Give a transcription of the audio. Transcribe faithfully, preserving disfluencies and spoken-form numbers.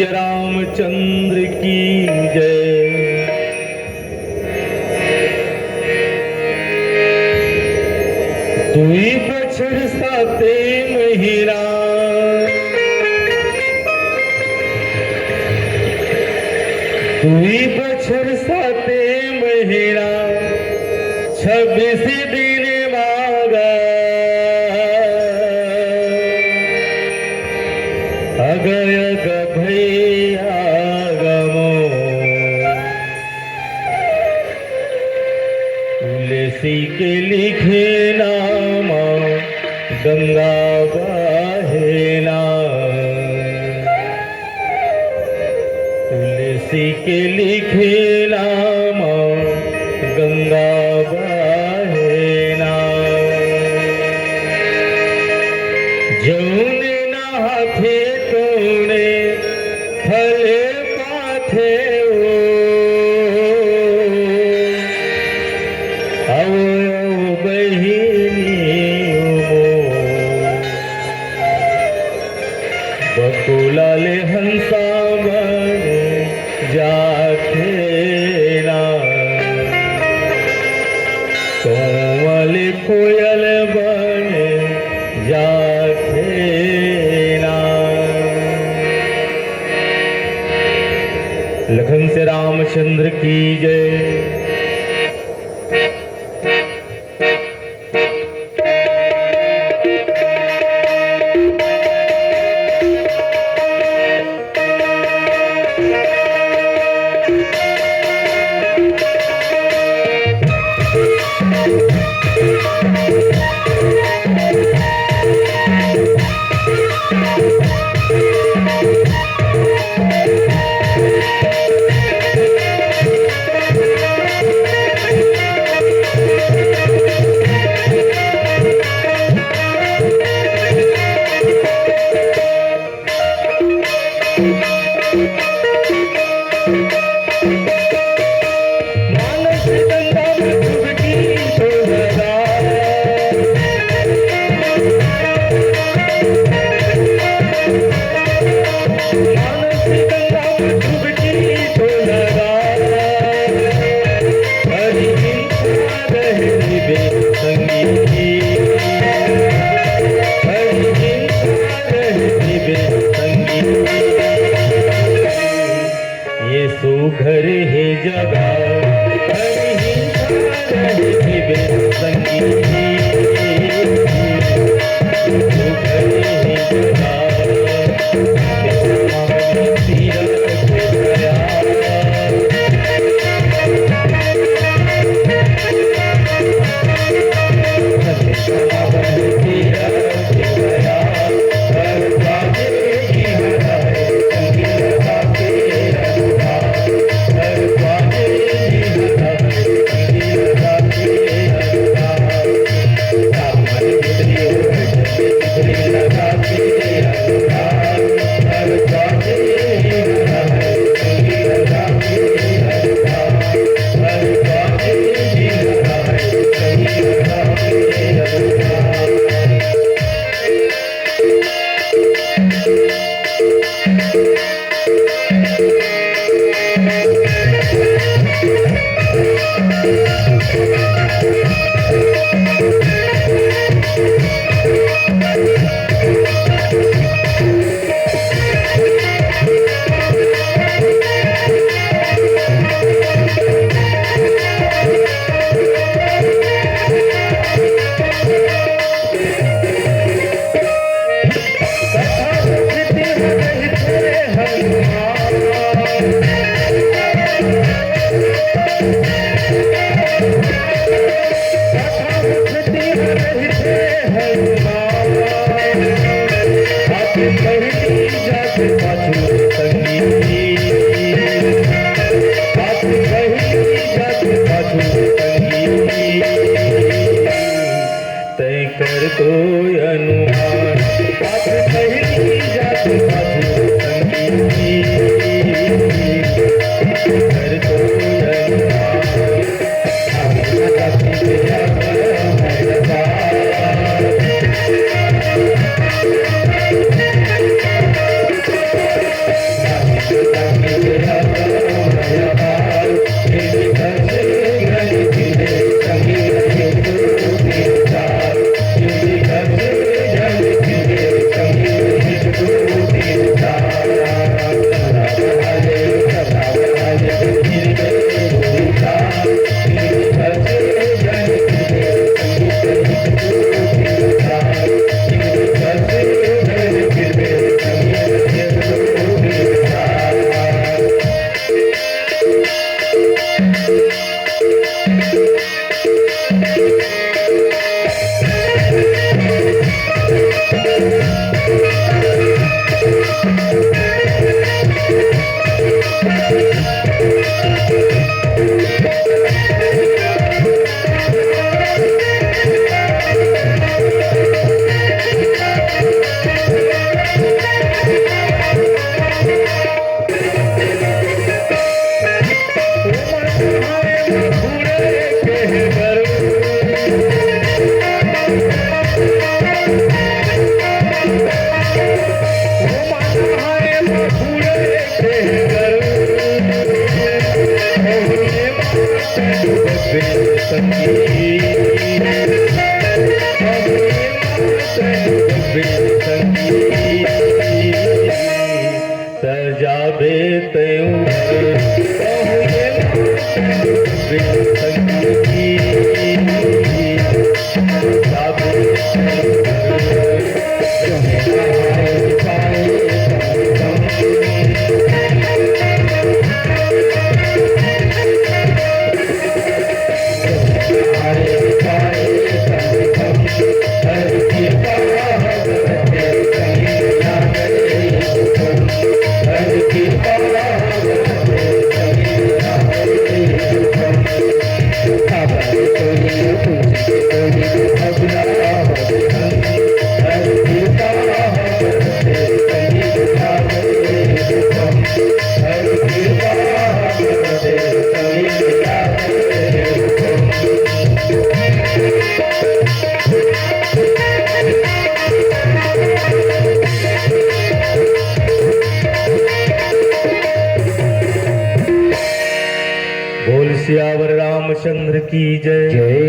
रामचंद्र की जय। दुई बछर साते महीना, दुई बछर साते महीना, छब्बीस दिन मागा। अग अग भैया गमो, तुलसी के लिखे नाम गंगा बहे ना। तुलसी के लिखे नाम गंगा बहे ना। जौने नहाथे तौने फल पाथे ओ। अवो अवो बहिनी ओ मोर। बकुला ले हंसा बने जाथे ना। कौवा ले कोयल बने जाथे ना। लखन से रामचंद्र की जय। सजाबे तैं उमर, कहूँ ये ना तैं संगी। सजाबे तैं उमर, जो मेरा हाय पाए बोल सियावर रामचंद्र की जय। जय।